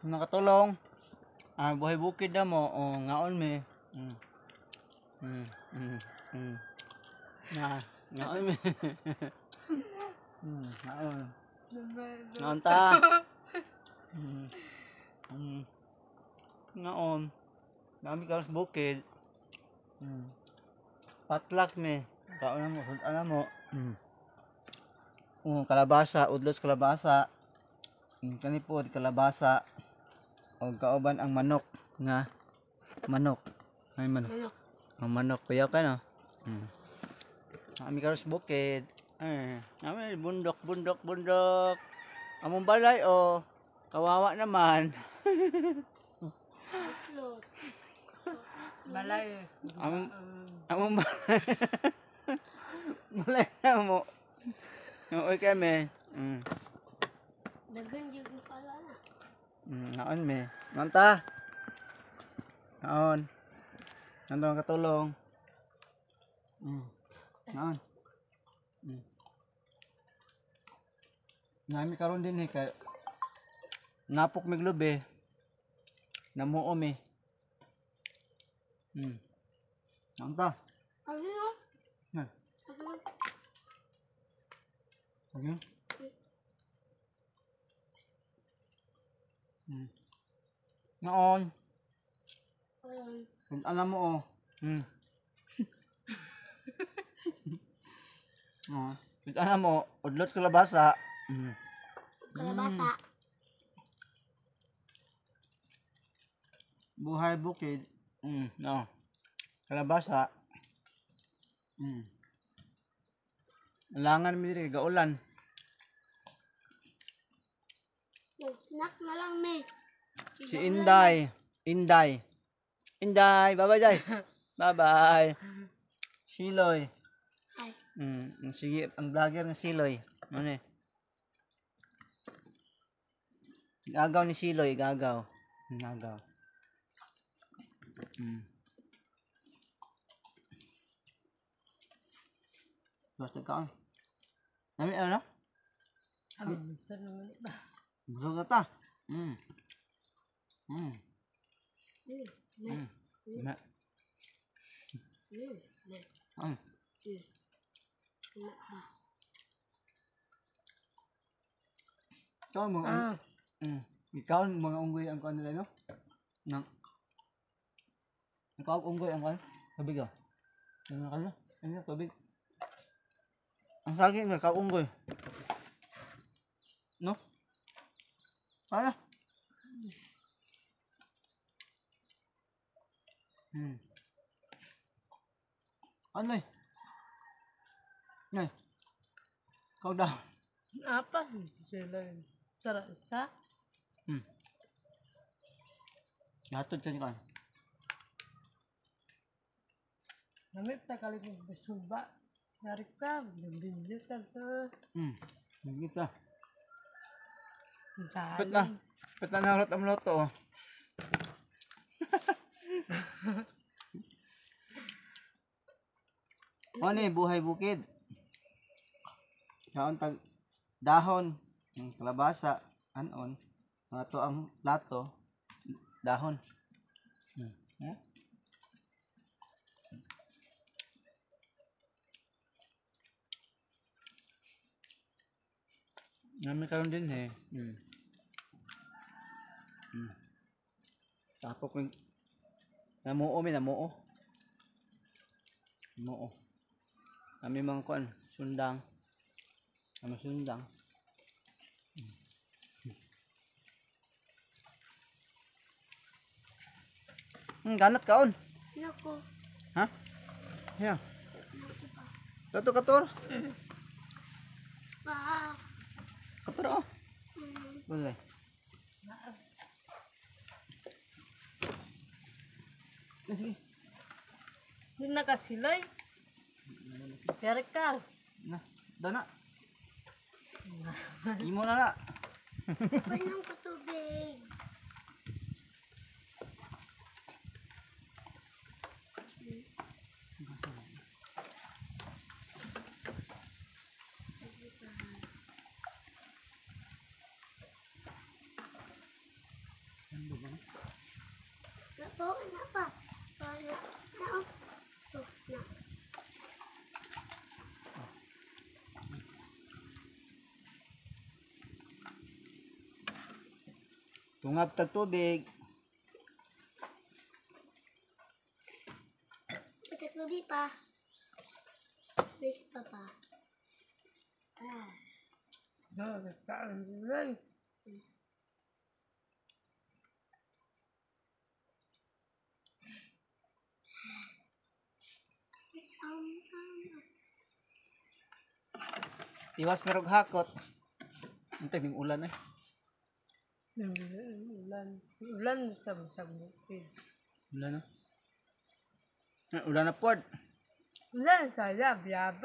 Nakatulong. Ah, buhay bukid na mo. O, ngaon me. Na, ngaon me. Ngaon. Ngaon ta. Ngaon. Nami karon sa bukid. Patlak me. Kaon na mo, sudan na mo. Oh, kalabasa, udlos kalabasa. Kani pod kalabasa. Og kauban ang manok nga manok. Ay, manok. Manok. Ang manok kuya ka no. Ami karon sa bukid. Eh, ami bundok, bundok, bundok. Among balay oh. Kawawa naman. Uslot. Balay. Among balay. Balay na mo. Uy kami. Daghan jud mo pala na. Naon me. Naon ta. Naon. Nandun ang katulong. Naon. Nami karon din eh kay napok mig lubi. Namuo mi. Naon ta. Ano yun? Na. Ano? Okay. Naon. Ayun. Alam mo oh. Oh. Alam mo, udlot kalabasa. Kalabasa. Buhay bukid. No. Kalabasa. Langan mi diri gaulan. Nag-snack na lang me. Si Inday. Inday. Inday, bye-bye, Day. Bye-bye. Siloy. Ay. Sige, ang vlogger ng Siloy. Ano eh? Gagaw ni Siloy, gagaw. Gagaw. Basta ka. Nami ano? Ano, gusto naman iba. Busog na ta. Ma. Ikaw mga Ikaw mga unggoy ang kuan nila no? Nang Ikaw unggoy ang kuan? Tubig ah. Ano ka na? Ano tubig? Ang saging nga ikaw unggoy. No? Kaya. Ano eh? Ngay. Ikaw daw. Apa? Sila. Tara, isa. Gatod sa kan. Namit ta kali kong bisuba. Narik ka, nagbidyo ka to. Nagit ka. Ang Pet na. Pet na narot ang loto oh. Ano eh, buhay bukid. Kaon tag dahon, ng kalabasa, anon. Mga to ang plato, dahon. Eh? Nami karon din eh. Tapok mig namuo mi namuo. Namuo. Kami mga kuan, sundang. Kami sundang. Ganat kaon. Nako. Ha? Ya. Nako pa. Kato kator. Pa. Kator oh. Boleh. Ah, sige. Di na ka silay. Narik ka. Na, dana. Imo na na. Painom ko tubig. Po, na pa. Pa, na. Na, oh. To, na. Tungab tag tubig. Patatlubi pa. Miss pa pa. Ah. Nagkaon ulan. Um, um, Iwas merog hakot. Untay ning ulan eh. Ulan. Ulan sa bukid. Ulan no. Ulan na pod. Ulan sa yab, yaban.